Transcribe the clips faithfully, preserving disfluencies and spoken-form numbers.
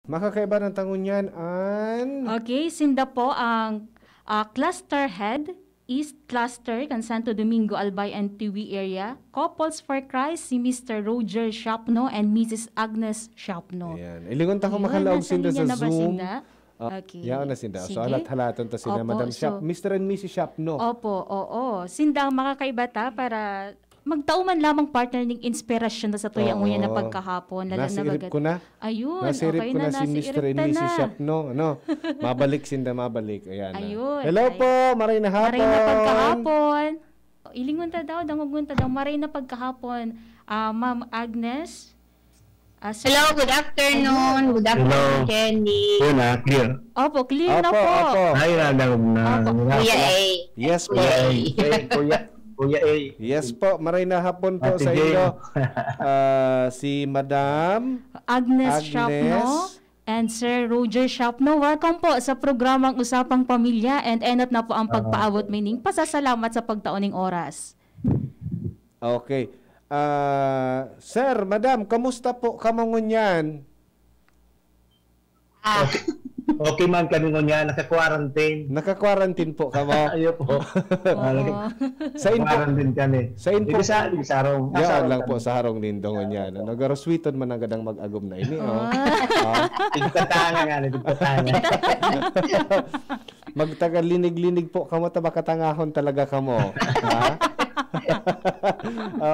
Makakaiba ng tangon yan, an... Okay, sinda po ang ah, cluster head, East Cluster, kan Santo Domingo, Albay and Tiwi area, Couples for Christ, si Mister Roger Shapno and Missus Agnes Shapno. Ayan. Ilingon ta ko Ayun, makalaog nasa sinda sa linya na ba Zoom. sinda? Ah, Okay. yaon na sinda. So, Sige. Halat-halaton ta sina Opo, Madam Shap, so- Mister and Missus Shapno. Opo, oo. Sinda ang makakaiba ta para magtao man lamang, partner, ning inspirasyon na sa tuya Oo. nguyan na pagkahapon. Lalang na Nasirip bagat. ko na. Ayun, Nasirip okay ko na, na si Mister nasirip and ta Missus na. Shapno. Ano? Mabalik sinda, mabalik. Ayan na. Ayun, Hello ay. po, maray na hapon. Maray na pagkahapon. Ilingon ta daw, dangogon ta daw, maray na pagkahapon. Ah, Ma'am Agnes. Ah, so- Hello, good afternoon. Good afternoon, Hello. Jenny. Yun ah, clear. Opo, clear na Opo, po. opo. Ay, nadangog na. Opo. Kuya A. Yes po. Kuya A. Eh, Kuya, Kuya A. Yes po, maray na hapon po Ate sa Jane. inyo. Ah, si Madam Agnes Agnes. Shopno and Sir Roger Shopno. Welcome po sa programang Usapang Pamilya, and enot na po ang pagpaabot mi ning pasasalamat sa pagtao ning oras. Okay. Ah, sir, madam, kamusta po kamo ngunyan? Ah, Okay man kami ngunyan, naka-quarantine. Naka-quarantine po kamo. Ayo po. Oo. Sa inpo, Quarantine kami. Sa inpo- Di sa, di sa harong. Yan Nasa lang harong po kami. Sa harong nindo ngunyan. Ano, garoswiton man ang gadang mag-agom na ini, oh. Ah. Ah. Tigtatanga nga, tigtatanga. Magtaga linig-linig po kamo, ta makatangahon talaga kamo. Ha?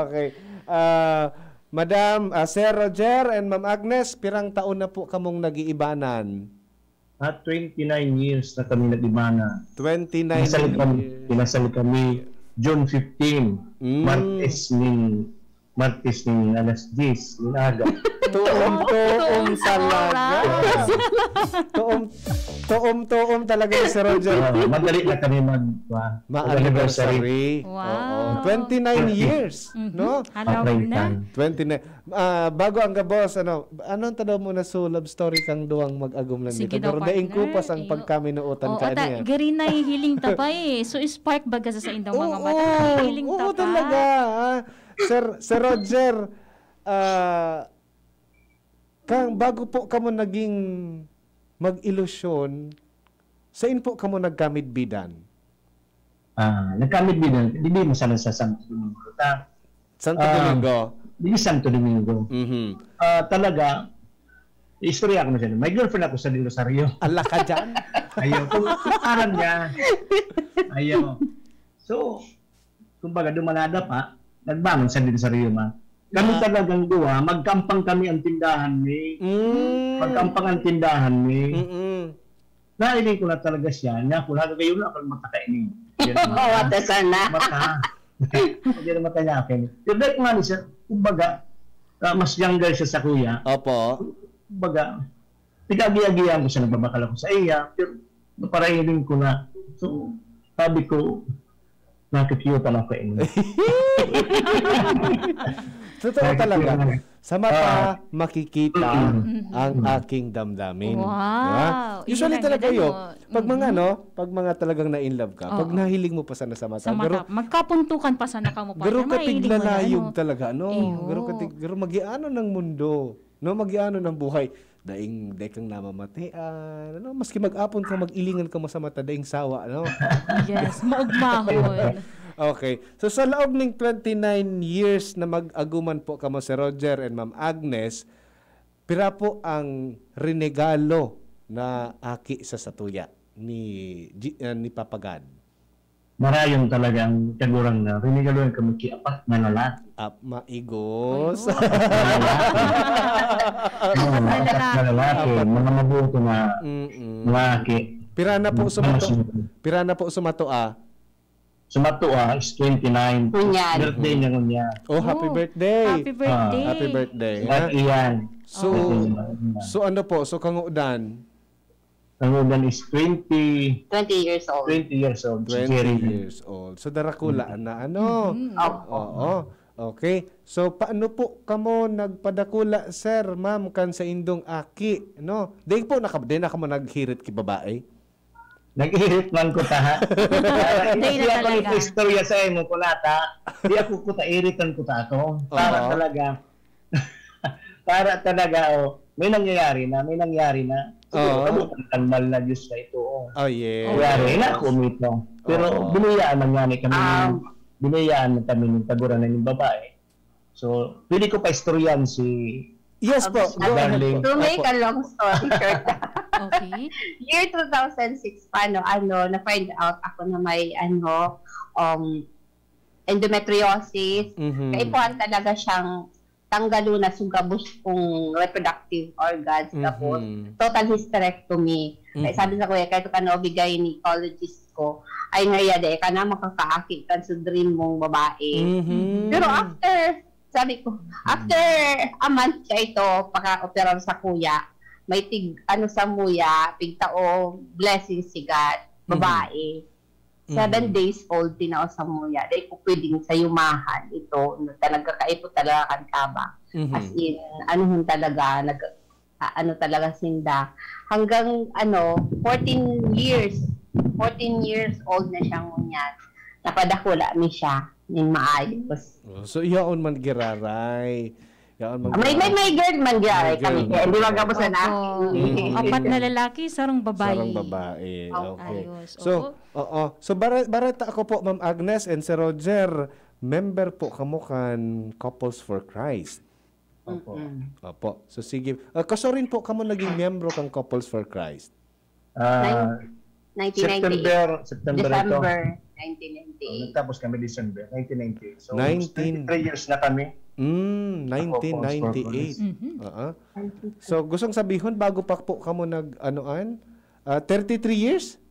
Okay. Ah, Madam, ah, Sir Roger and Ma'am Agnes, pirang taon na po kamong nag-iibanan? At twenty-nine years na kami nag-ibanan. Twenty-nine Kinasal kami, years. kinasal kami June fifteen, Mm. Martes ning, Martes ning alas diyes, ning aga. Tuom-tuom Tuom sa talaga. oras. Tuom, tuom-tuom talaga ni Sir Roger. Ah, madali na kami mag, ah, Ma-anniversary. Wow. Oo. Twenty-nine years, Mhm. no? Halaw na. Papritan. Twenty-nine. Ah, bago ang gabos, ano, anong tadaw mo na so love story kang duwang mag-agom lang Sige dito? daw, Pero daing partner. kupas ang Iyo. pagkaminuotan Oo, ka ta, niya. gari nahihiling ta pa eh. So, spark baga sa, sa indang mga Oo, mata. Nahihiling ta oo, pa. Talaga. Ah. Sir, Sir Roger, ah, kang, bago po kamo naging mag-ilusyon, sain po kamo nagkamidbidan? Ah, nagkamidbidan, hindi mo sana sa Santo Domingo. Ta, Santo Ah. Domingo. Hindi Santo Domingo. Mhm. Ah, talaga, istorya ko na siya. May girlfriend ako sa Del Rosario. Ala ka dyan. Ayaw, kung alam niya. Ayaw. So, kumbaga, dumanada pa, nagbangon sa Del Rosario man. Kami Ah. talagang duwa, magkampang kami ang tindahan ni. Mm. Magkampang ang tindahan ni. Mm-mm. Nailing ko na talaga siya. Niya, kung hanggang ngayon na ako matakain. Yan ang Oo, ata sana. Mata. Hindi na mata niya akin. Yung dahil ko nga ni sir, kumbaga, ah, mas younger siya sa kuya. Opo. Kumbaga, pinag-agi-agihan ko siya, nagbabakal ako sa iya. Pero naparahiling ko na. So, sabi ko, nakikita lang ko ini. Totoo talaga. Sa mata, Ah. makikita Mm. ang aking damdamin. Wow. Di ba? Usually Iyan ang talaga ganda, yun. no? Pag mga Mhm. ano, pag mga talagang na-in love ka, pag Oo. nahiling mo pa sana sa mata, Sa mata. garo, Magkapuntukan pa sana kamo, garo partner. ka Mahiling mo na, tiglalayog ano? Talaga, no? Iyo. Garo ka tig-, garo magiano ng mundo, no? Magiano ng buhay. Daing, daing kang namamatian, ano? Maski mag-apon ka, mag-ilingan ka mo sa mata, daing sawa, no? Yes, maugmahon. Okay. So, sa laog ning twenty-nine years na mag-aguman po kamo, Sir Roger and Ma'am Agnes, pira po ang rinegalo na aki sa satuya ni G-, ah, ni Papa God? Marayon talaga ang kagurang na rinigaloan kami ki apat na lalaki. Ah, maigos. Ayun. Oo, apat na lalaki, mga mabuto na Mm-mm. lalaki. Pira na po Mga sumato? mabuto. Pira na po sumato, ah? Sumato, ah, is twenty-nine. Ngunyan. Birthday niya ngunyan. Oh, happy Oh, birthday. Happy birthday. Happy birthday. At Ha? iyan. So, Oh. so ano po? So, kangudan? Ang ulan is twenty, Twenty years old. twenty years old. Si Twenty Jerry. Years old. So, darakula na ano? Mhm. Opo. Oo. Okay. So, paano po kamo nagpadakula, sir, ma'am, kan sa indong aki, no? Di po, naka-, di na kamo naghirit ki babae? Nag-irit man ko ta, ha? Day Hindi na ako talaga. nagpa-istorya sa imo, kunata. Di ako kuta, iritan ko ta ato. Para Oo. talaga. Para talaga, oh. may nangyayari na, may nangyari na. Siguro, Oo. nabutan kan mahal na Diyos na ito. Oh. Oh, yes. Nangyari na ako nito. Pero Oo. biniyaan man nga ni kami, Ah. biniyaan na kami ng kaguranan ng babae. So, pwede ko pa istoryahan si Yes po. Go ahead Darling. po. To make Opo. a long story short, Okay. year two thousand six pa, no, ano, na-find out ako na may, ano, um, endometriosis. Mhm. Kaipuhan talaga siyang tanggalon na sugabos kong reproductive organs. Tapos, Mhm. total hysterectomy. Kaya Mhm. sabi sa kuya, kahit ka na gynecologist ko, ay nga iya, di ka na makakaaki kan sa dream mong babae. Mhm. Pero after, sabi ko, after a month ka ito, paka-operar sa kuya, may tig, ano sa muya, tigtao, blessing si God, babae. Seven Mhm. days old, tinao sa muya. Dahil ko pwedeng sa yumahan ito, na talaga kaipo talaga kan tabang. Mhm. As in, ano hun talaga, nag, ah, ano talaga sinda. Hanggang, ano, fourteen years, fourteen years old na siya ngunyan. Napadakula mi siya, ning maayos. Oh, so, iyaon man giraray. Iyaon man May, may, may girl man, di May ay kami. girl. Kaya hindi magabos na Opo. natin. Apat na lalaki, sarong babae. Sarang babae. Oh. Okay. Ayos. So, Opo. oo. So, bare, bareta ako po, Ma'am Agnes and Sir Roger, member po kamo kan Couples for Christ. Opo. Mm-mm. Opo. So, sige. Uh, kaso rin po kamo naging miyembro kan Couples for Christ. Ah, nineteen ninety-eight. September, September ito. December Oh, nineteen ninety-eight. nagtapos kami December nineteen ninety. So, Nineteen. twenty-three years na kami. Mm, Ako, nineteen ninety-eight. Mhm. Oo. So, gustong sabihon, bago pa po kamo nag, anoan? Ah, thirty-three years?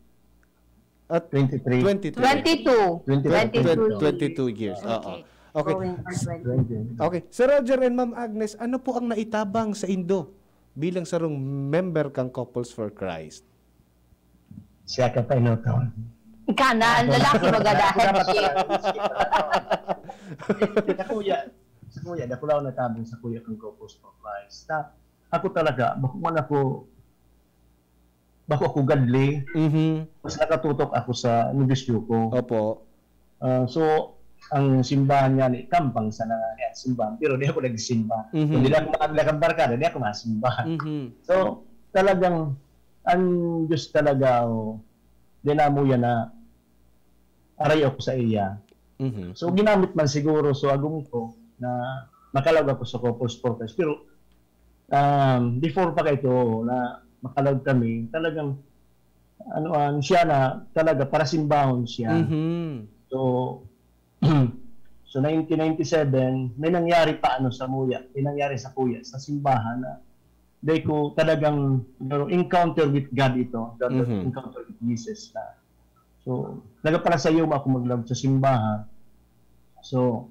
At twenty-three. twenty-three. Twenty-two. Twenty-two. Twenty-two. Twenty-two years. Oo. Okay. Okay. Going for twenty. Twenty. Okay. Sir Roger and Ma'am Agnes, ano po ang naitabang sa indo bilang sarong member kang Couples for Christ? Siya ka pa inuton. Kanan, lalaki magadahan siya. Sa kuya, sa kuya, dakulaw na tabang sa kuya kang Couples for Christ. Sa, ako talaga, bako man ako, bako ako godly, Mhm. mas nakatutok ako sa negosyo ko. Opo. Ah, so, ang simbahan nga ni, kampang sana nga niya, simbahan. Pero di ako nagsimba. Mhm. Kung di ako makadala kang barkada, di ako masimba. Mhm. So, talagang, ang Diyos talaga, oh, dinamo yan na aray ako sa iya. Mhm. So, ginamit man siguro, so, agom ko na makalaog ako sa Couples for Christ. Pero, um, before pa kaito na makalaog kami, talagang, ano, um, siya na talaga parasimbahon siya. Mhm. So, so nineteen ninety-seven, may nangyari pa ano sa muya, may nangyari sa kuya, sa simbahan na dahil ko talagang, you know, encounter with God ito, God Mhm. encounter with Jesus na. So, nagaparasayo ako maglaog sa simbahan. So,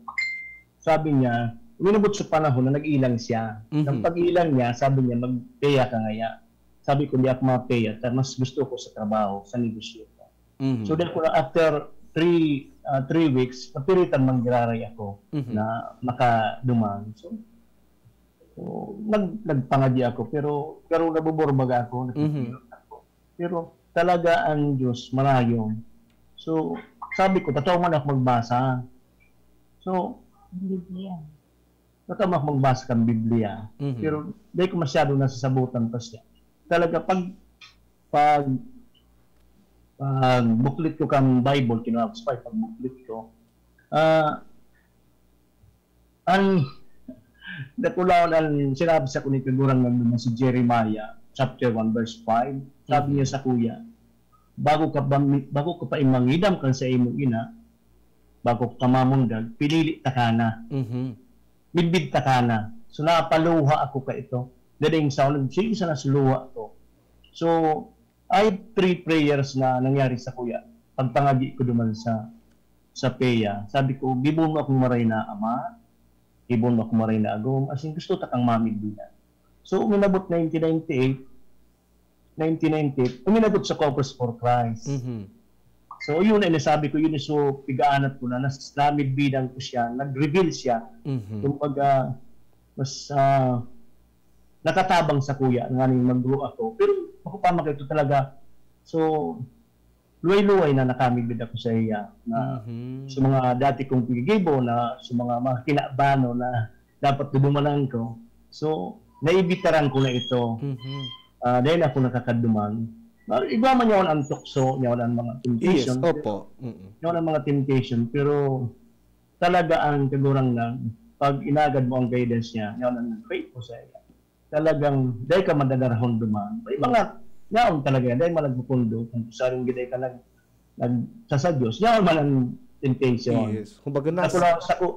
sabi niya, uminabot sa panahon na nag-ilang siya. Mhm. Ang pag-ilang niya, sabi niya, "Magpeya ka ngaya." Sabi ko, "Di ako mapeya, ta mas gusto ko sa trabaho, sa negosyo ko." Mhm. So, then ko na, after three, ah, three weeks, napiritan manggiraray ako Mhm. na makaduman. So, so nag, nagpangadi ako, pero, pero nabuburbaga ako, Mhm. ako. Pero talaga ang Diyos marayon. So, sabi ko, "Tataw man ako magbasa." So, Biblia. "Tataw man ako magbasa kang Biblia." Mhm. Pero di ko masyado nasasabutan pa siya. Talaga, pag, pag, pag buklit ko kang Bible, kinuha ko sa pag buklit ko, ah, ang, dakulaon ang sinabi sa kuning Kagurangnan naman si Jeremiah, chapter one, verse five. Sabi Mhm. niya sa kuya, "Bago ka pa, bago ka pa imangidam kan sa imong ina, bago ka mamundag, pinili ta ka na. Mhm. Midbid ta ka na." So, napaluha ako ka ito. Dadaing sa unod, sige, sana sa luha ko. So, I have three prayers na nangyari sa kuya. Pagpangagi ko duman sa, sa peya, sabi ko, "Gibon mo akong maray na ama, gibon mo akong maray na agom, as in, gusto ta kang mamidbinan." So, uminabot nineteen ninety-eight, nineteen ninety-eight, uminabot sa Couples for Christ. Mhm. So, yun ay nasabi ko, yun, so, pigaanat ko na, nas, namidbinan ko siya, nag-reveal siya. Mhm. Kumbaga, mas, ah, nakatabang sa kuya, nganing mag-grow ako. Pero, ako pa, makita talaga. So, luway-luway na nakamidbid ako sa iya, na Mhm. sa mga dati kong pinigibo, na sa mga, mga kinabano na dapat dudumanan ko. So, naibitaran ko na ito. Mhm. Ah, dai na ako nakakaduman. Ah, igwa man yaon ang tukso, yaon ang mga Yes, temptation, opo. Mm. yaon ang mga temptation, pero talaga ang Kagurangnan, pag inagad mo ang guidance niya, yaon ang faith mo sa iya. Talagang dai ka madadarahon duman. May mga yaon talaga yan, dai man nagpupundo, kung saan gid ka nag-, nag-, sa, sa Diyos, yaon man ang temptation. Yes. Kumbaga, nas- Ako lang, sa ko,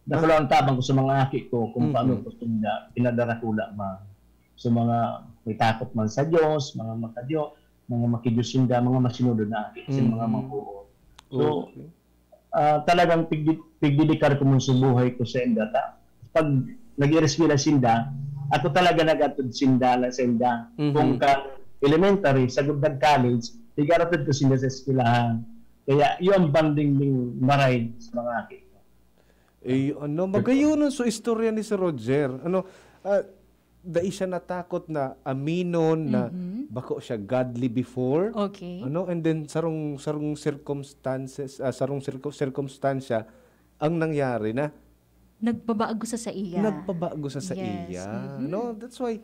Dakula ang tabang ko sa mga aki ko kung Mhm. paano ko sinda pinadarakula man. So, mga may takot man sa Diyos, mga makadiyo, mga makidiyos sinda, mga masinodon na aki, sa mga Mhm. mapuot. So, Okay. ah, talagang pigdi-, pigdidikar ko man sa buhay ko sa inda. Ta-, pag nag-ireskwela sinda, ako talaga nagatod sinda na sa inda. Mhm. Kung ka elementary, sa gud nag-college, igaratod ko sinda sa eskwelahan. Kaya, yun ang bonding ning maray sa mga aki ko. Eh, ano, magayon so istorya ni Sir Roger. Ano, ah, dai siya natakot na aminon na Mhm. bako siya godly before. Okay. Ano, and then sarong, sarong circumstances, ah, sarong circu-, circumstansya ang nangyari na Nagpabago sa saiya. Nagpabago sa Yes. saiya. Mhm. No, that's why,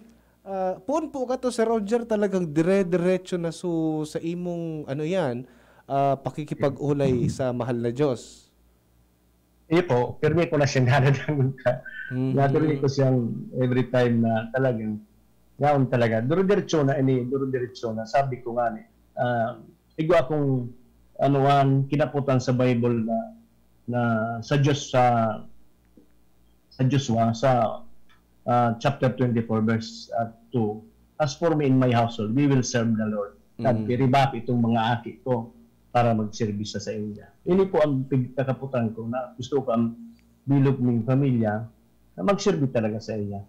ah, poon po ka to, Sir Roger, talagang dire-diretso na so sa imong, ano yan, ah, pakikipag-ulay sa mahal na Diyos. Iyo po, pirmi ko na siya nararamdaman ka. Mhm. Napirmi ko siyang every time na talagang, yaon talaga. Duro-diretso na ini, duro-diretso na. Sabi ko nga ni, ah, igwa akong, ano, ang kinaputan sa Bible na, na sa Diyos, sa, sa Joshua, sa, ah, chapter twenty-four, verse, ah, two, "As for me and my household, we will serve the Lord." Mm. Nagpiribak itong mga aki ko para magserbisyo sa India. Ini po ang pigkakaputan ko na gusto ko ang bilog ning pamilya na magserbi talaga sa iya.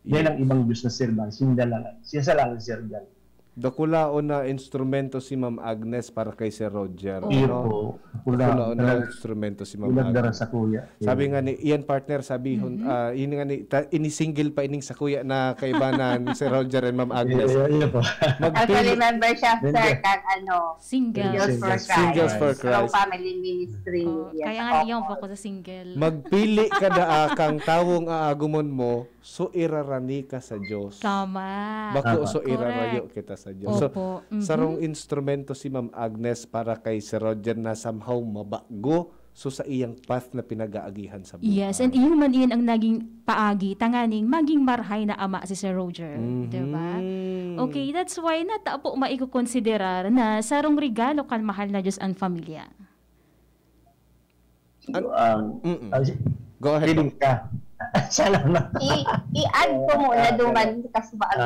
Yan ang Yes. ibang Diyos na serban, sinda lang, siya sa lang ang serban. Dakulaon na instrumento si Ma'am Agnes para kay Sir Roger, Iyo no? po. Dakulaon. Dakulaon na Talaga. instrumento si Ma'am Pinagdara Agnes. sa kuya. Sabi Iyo. nga ni Ian, partner, sabi, Mhm. ah, yun nga ni, ta-, ini-single pa ining sa kuya na kaibanan, Sir Roger and Ma'am Agnes. Iyo, iyo po. Magpili- Actually, member siya, Hindi. sir, kang ano, Singles Singles for for Christ. Singles for Christ. Christ. Family Ministry. Oh, Yes, kaya nga niya opo. focus sa single. Magpili ka daa kang tawong aagumon mo, so irarani ka sa Diyos. Tama. Bako, Tama. so irarayo Correct. kita sa Diyos. So, Opo. Mhm. sarong instrumento si Ma'am Agnes para kay Sir Roger na somehow mabago. So, sa iyang path na pinag-aagihan sa buhay. Yes, and iyo man iyan ang naging paagi, tanganing maging marahay na ama si Sir Roger. Mhm. Diba? Okay, that's why natapo maikukonsiderar na sarong regalo kan mahal na Diyos ang familia. An-, Ang, mm-mm. ang, Go ahead po. Feeling ka. Salamat. I, i-add ko muna Ah, duman, ganun. kasi ba, Ah. ano,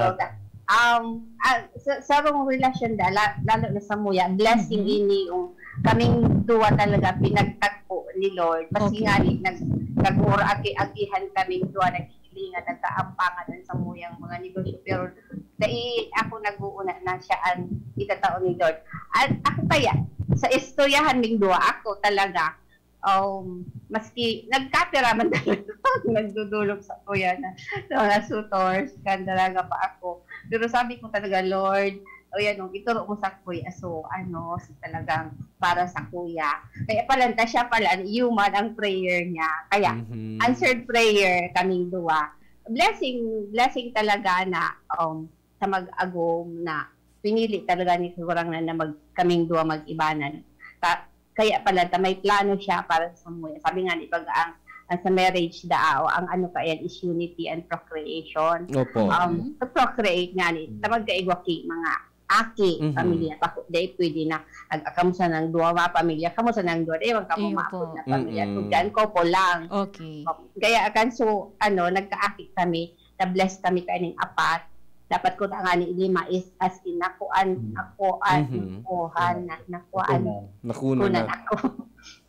um, ah, sa, sarong relasyon da, la-, lalo na sa muya, blessing Mhm. ini yung kaming duwa talaga, pinagtagpo ni Lord. Kasi Okay. nga, ni, nag-, nag-uuraki-agihan kaming duwa, naghihilingan, nagkaampangan ang samuyang mga negosyo. Pero dai ako nag-uuna na siya ang itatao ni Lord. At ako kaya, sa istoryahan ning duwa, ako talaga, um, maski nagkapira man talaga, nagdudulog sa kuya na, sa mga suitors, kan talaga pa ako. Pero sabi ko talaga, "Lord, o yan, nung ituro mo sa kuya, so, ano, so talagang para sa kuya." Kaya pala, ta siya pala, human ang prayer niya. Kaya, Mhm. answered prayer kaming duwa. Blessing, blessing talaga na, um, sa mag-agom na pinili talaga ni Kagurangnan na mag-, kaming duwa mag-ibanan. Ta-, kaya pala ta may plano siya para sa samuya. Sabi nga ni, pag ang, ang sa marriage daa, o ang ano pa yan is unity and procreation. Opo. Um, Mhm. to procreate nga ni, ta magkaigwa ki mga aki, Mhm. pamilya, pa, dai pwede na, ag-, kamo sa nang duwa, mga pamilya, kamo sa nang duwa, dai man kamo Iyo maapod po. na pamilya. Mm-mm. Kung dyan, couple lang. Okay. Kaya kan, so, ano, nagkaaki kami, na-bless kami kaining apat. Dapat ko ta nga ni lima is as in, ako an, Mm. ako an, Mhm. kuhan na, nakuan. Ako na. Nakuna Kunan na. ako.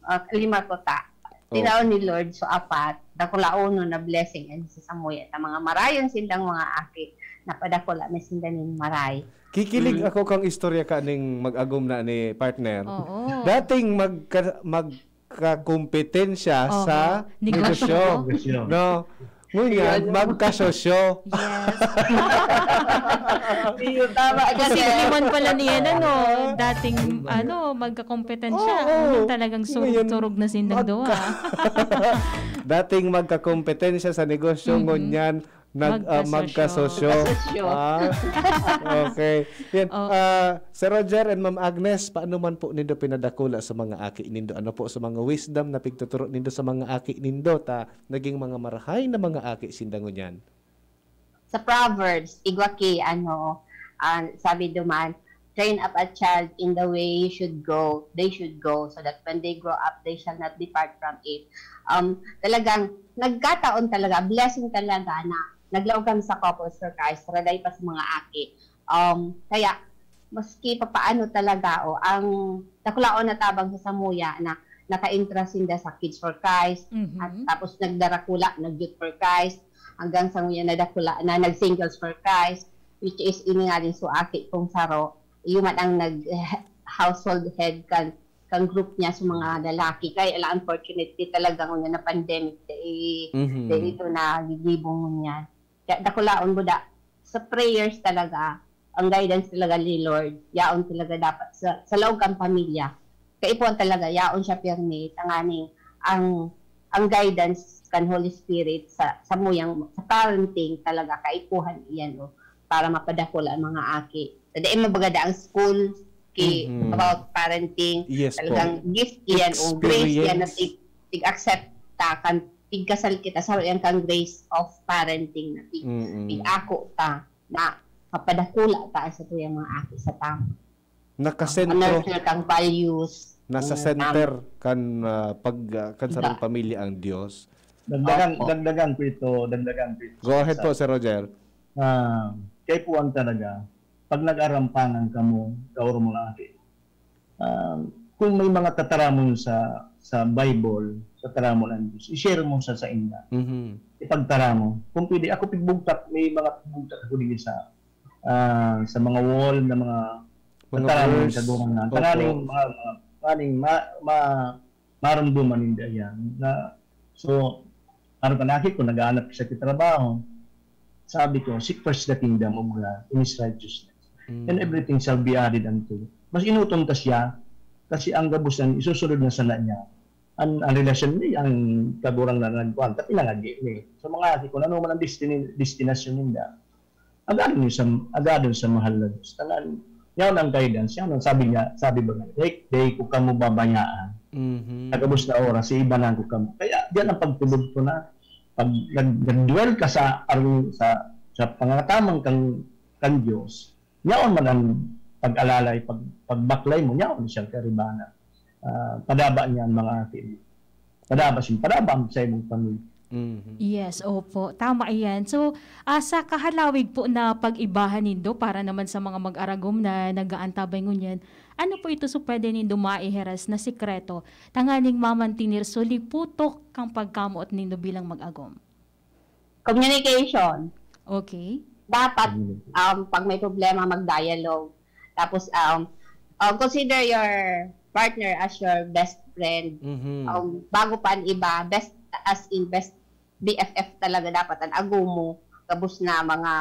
Ah, lima ko ta. Oh. Tinaon ni Lord, so apat. Dakulaonon na blessing and sa samuya ta mga marayon sindang mga aki. Napadakula na sinda ning maray. Kikilig Mm. ako kang istorya kaning mag-agom na ni partner. Oo. Dating magka-, mag-, kakompetensya Oho. sa Negosyo. negosyo. Negosyo. No? Ngunyan, Ayun. magkasosyo. Yes. Iyo, tama ka, Posible sir. man pala niyan, ano, dating, ano, magkakompetensya. Oo. Ngunyan talagang surog-surog na sindang Ngayon, duwa. magka-, dating magkakompetensya sa negosyo, Mhm. ngunyan, Nag-, ah, magkasosyo. Magkasosyo. Ah, okay. Yan. Oh. Ah, Sir Roger and Ma'am Agnes, paano man po nindo pinadakula sa mga aki nindo? Ano po sa mga wisdom na pigtuturo nindo sa mga aki nindo ta naging mga marahay na mga aki sinda ngunyan? Sa Proverbs, igwa ki, ano, ah, sabi duman, "Train up a child in the way you should go, they should go, so that when they grow up, they shall not depart from it." Um, talagang nagkataon talaga, blessing talaga na naglaog kami sa Couples for Christ, raday pa sa mga aki. Um, kaya, maski papaano talaga, o, ang dakulaon na tabang sa samuya na naka-entra sinda sa Kids for Christ, Mhm. at tapos nagdarakula, nag-Youth for Christ, hanggang sa nguya nadakula na nag-Singles for Christ, which is ini nga din so aki kong saro, iyo man ang nag-, household head kan, kan group niya sa mga lalaki. Kaya lang, unfortunately, talaga nguya na pandemic, dai, Mhm. dai ito nagigibong ngunyan. Kaya dakulaon mo da, sa prayers talaga, ang guidance talaga ni Lord, yaon talaga dapat sa, sa laog kan pamilya. Kaipuhan talaga, yaon siya pirmi, tanganing ang, ang guidance kan Holy Spirit sa, sa muyang, sa parenting talaga, kaipuhan iyan, o, para mapadakula ang mga aki. Dai mabaga da ang school ki Mhm. about parenting, Yes po. talagang gift iyan, o, grace iyan na Experience. tig-, tig-accept ta kan tigkasal kita sa yan kan grace of parenting na tig-, Mm-mm. tig-ako ta na mapadakula ta sa tuyang mga aki sa tama. Nakasentro. Ang nurture kang values. Nasa Mm, center tama. kan, ah, pag, ah, kan sarong Diba? pamilya ang Diyos. Dagdagan, Opo. dagdagan ko ito, dagdagan ko ito. Go ahead Sa po, Sir Roger. Ah, kaipuhan talaga, pag nag-arampangan kamo, kaoro mga aki, ah, kung may mga tataramon sa, sa Bible, tataramon ang Diyos, i-share mo sa sainda. Mhm. Ipagtaramon. Kung pwede, ako pigbugtak, may mga pigbugtak ako dito sa, ah, sa mga wall na mga Mga tataramon verse. sa gurang na. Opo. Tanganing mga, mga, tanganing ma-, ma-, marumduman ninda yan. Na, so, ano ka, nakit ko, naghahanap siya ng trabaho. Sabi ko, "Seek first the kingdom of God and His righteousness. Mm. And everything shall be added unto you." Mas inuton ka siya, kasi ang gabos na isusunod na sana niya. Ang, ang relasyon ni, ang kagurang na nagkuhan, tapi nangagi ni. So, mga aki ko, ano man ang destiny, destinasyon ninda, agadon sa, agadon sa mahal na Diyos. Tangan, yan ang guidance. Yan ang sabi niya, sabi ba nga, "Dai, dai ko kamo babayaan." Mhm. Sa gabos na oras, iibanan ko kamo. Kaya, diyan ang pagtubod ko na, pag nag-, nag-dwell ka sa, arong, sa, sa pangatamang kang, kang Diyos, yaon man ang pag-alalay, pag, pagbaklay mo, yaon siyang karibanan. Ah, padaba niya ang mga aki mo. Padaba siya, padaba ang sa imong pamilya. Mhm. Yes, opo. Tama iyan. So, ah, sa kahalawig po na pag-ibahan nindo para naman sa mga mag-aragom na nag-aantabay ngunyan, ano po ito so pwede nindo maihiras na sikreto tanganing mamantinir so liputok kang pagkamoot nindo bilang mag-agom? Communication. Okay. Dapat, Communication. um, pag may problema, mag-dialogue. Tapos, um, um, consider your partner as your best friend. Mhm. Um, bago pa ang iba, best, as in best B F F talaga dapat ang agom mo. Gabos na mga,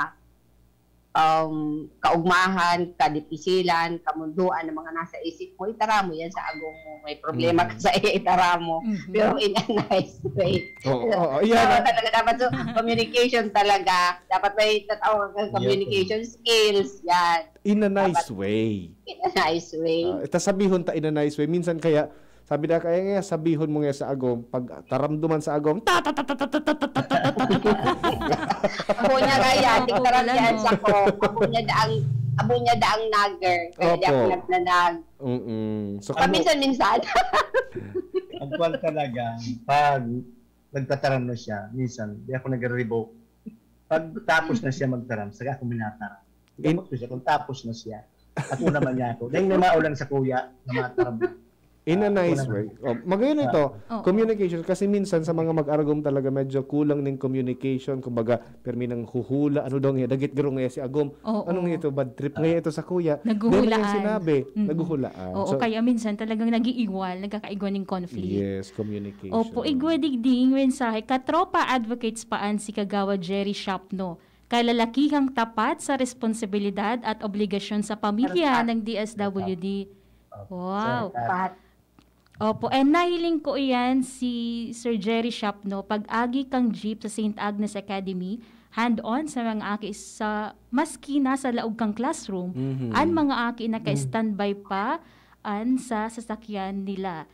um, kaugmahan, kadipisilan, kamundoan na mga nasa isip mo, itara mo yan sa agom mo. May problema ka Mhm. sa iya, itara mo. Mhm. Pero in a nice way. Oo, oo, yan Pero ang talaga dapat, so, communication talaga. Dapat may tatawag kang Yan. communication skills. Yan. In a nice Dapat way. in a nice way. Ah, ita sabihon ta in a nice way. Minsan kaya, sabi na kaya nga, sabihon mo nga sa agom, pag taramduman sa agom, ta, ta, ta, ta, ta, ta, ta, ta, ta, ta, ta, ta, ta. Ako niya kaya, Oo, tigtaram wala, yan no? sa ko. Ako niya daang, ako niya daang nagger. Kaya di ako Opo. nagnanag. Mm-mm. So, kamo Paminsan-minsan. Agwal talaga, pag nagtataram na siya, minsan, di ako nagre-revoke. Pag tapos na siya magtaram, saka ako minataram. In- Dapat ko siya, kung tapos na siya, ako naman niya ako. Dahil may maulang sa kuya, na mataram na. In a Ah, nice wala. way. Oh, magayon ito, Oo. communication. Kasi minsan sa mga mag-aragom talaga medyo kulang ning communication. Kumbaga, permi nang huhula. Ano daw nga, dagit garo nga si agom. Oo. Anong ito? Bad trip nga ito sa kuya. Dahil Naghuhulaan. nga sinabi, Mm-mm. naghuhulaan. Oo, So, kaya minsan talagang nag-iiwal, nagkakaigwa ning conflict. Yes, communication. Opo, igwa digdi ning mensahe. Katropa advocates paan si Kagawad Jerry Shapno. Kalalakihang tapat sa responsibilidad at obligasyon sa pamilya Perfect. ng D S W D. Perfect. Wow. Perfect. Pat. Opo, and nahiling ko iyan si Sir Jerry Shapno, pag-agi kang jeep sa Saint Agnes Academy, hand-on sa mga aki sa, maski nasa laog kan classroom, Mhm. an mga aki naka-standby pa an sa sasakyan nila.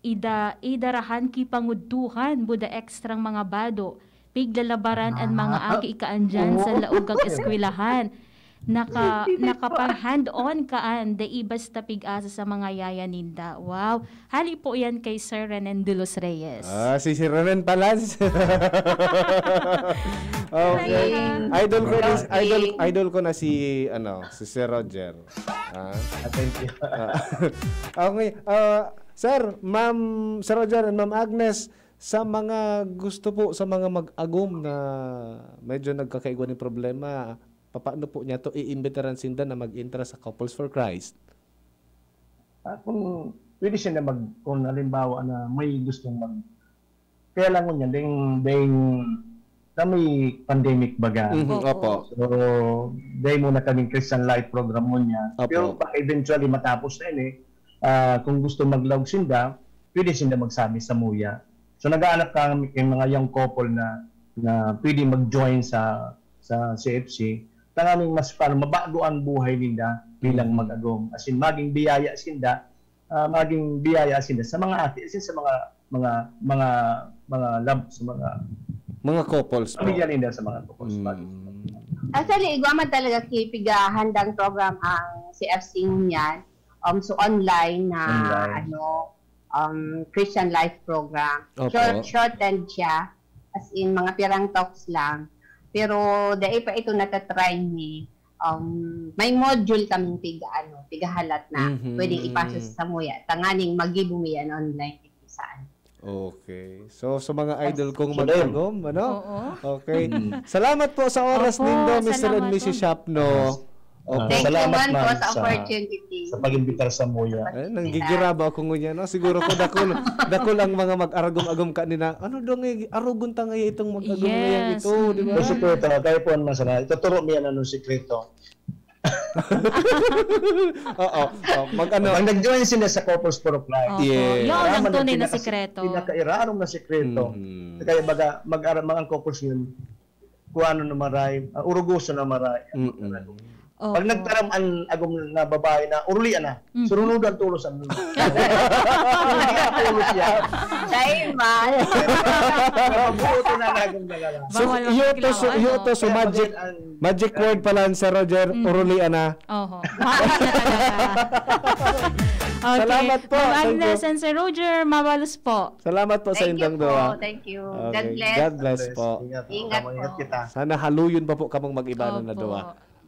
Ida-, idarahan ki pangudtuhan, buda extrang mga bado, piglalabaran an mga Ah, aki kaandyan sa oo. laog kan eskwelahan. Naka-, Hindi pa. nakapang-hand-on kaan, dai basta pig-asa sa mga yaya ninda. Wow! Hali po yan kay Sir Renen de los Reyes. Ah, si Sir Renen pala. Okay. Idol ko, Okay. idol, idol ko na si, ano, si Sir Roger. Ah. Ah, thank you. Ah. Okay. Ah, Sir, Ma'am, Sir Roger and Ma'am Agnes, sa mga gusto po, sa mga mag-agom na medyo nagkakaigwa ng problema, papaano po niya to iimbitaran sinda na mag-entra sa Couples for Christ? Ah, kung pwede siya na mag-, kung halimbawa na may gustong mag-, kaya lang ngunyan, ding, ding, na may pandemic baga. Mhm, Opo. opo. So, dahil muna kaming Christian Life program ngunyan. Opo. Pero baka eventually matapos na yun eh. Ah, kung gusto maglaog sinda, pwede sinda magsabi sa muya. So, nag-aanap kami kay mga young couple na, na pwede mag-join sa, sa C F C. Tanganing mas paano, mabago ang buhay ninda bilang Mm. mag-agom. As in, maging biyaya sinda, ah, maging biyaya sinda sa mga ate, as in, sa mga, mga, mga, mga love, sa mga Mga couples po. pamilya ninda, sa mga couples. Mm. Actually, igwa man talaga ki pigahandang program ang C F C niyan. Um, so online na, Online. ano, um, Christian Life Program. Opo. Short, shortened siya. As in, mga pirang talks lang. Pero dai pa ito natatry ni, um, may module kaming piga-, ano, pigahalat na Mhm. pwedeng ipasa sa muya. Tanganing magibo mi yan online kung saan. Okay. So, sa mga idol Yes. kong So, dahil mag-agom, ano? Oo. Okay. Mm. Salamat po sa oras Opo, nindo, Mister and salamat Missus po. Shapno. Opo. Ah, Thank you salamat, man po ma'am, sa sa, opportunity. sa pag-imbitar sa muya. Ay, nanggigiraba ako ngunyan, no? Siguro ko dakul, dakul ang mga mag-aragom-agom kanina. Ano daw nga, arogon ta nga itong mag-agom ngayang Yes, ito, di ba? mm. Por supuesto, kayo po ang masana. Ituturo mo yan anong sikreto. Oo, oh, mag-ano. Pag nag-join sila sa Couples for Christ, Opo. Yes. Yun ang Yaman ang tunay na pinaka-, sikreto. pinakairarom na sikreto. Mhm. Kaya baga, mag-ara-, mga couples yun, kung ano na maray, ah, urugoso na maray. Mm-mm. Opo. Pag nagtaram an agom na babae na, urulian na. Mhm. Surunudan tolos an Hindi ako ulos yan. Dahil man. Mabuto na nagong dalawa. So, Bawal iyo to, so, magkilawan, iyo to, ano. so Kaya magic, maging ang magic word pala, Sir Roger, Mhm. urulian na. Oho. Okay. Salamat po. Ma'am Thank you. Agnes and Sir Roger, mabalos po. Salamat po sa Thank you indang po. duwa. Thank you. God Okay. bless. God bless po. Ingat po. Ingat Ingat po. Ingat kita. Sana haluyon pa po kamong mag-iba na Opo. duwa.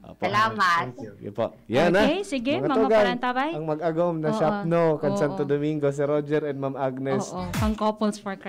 Opo. Salamat. Thank you. Yun po. Yan, Okay, ah. sige, Mga mga tugang, parantabay. ang mag-agom na Oo. shop, no, kan Oo. Santo Domingo, si Roger and Ma'am Agnes. Oo, pang couples for Christ.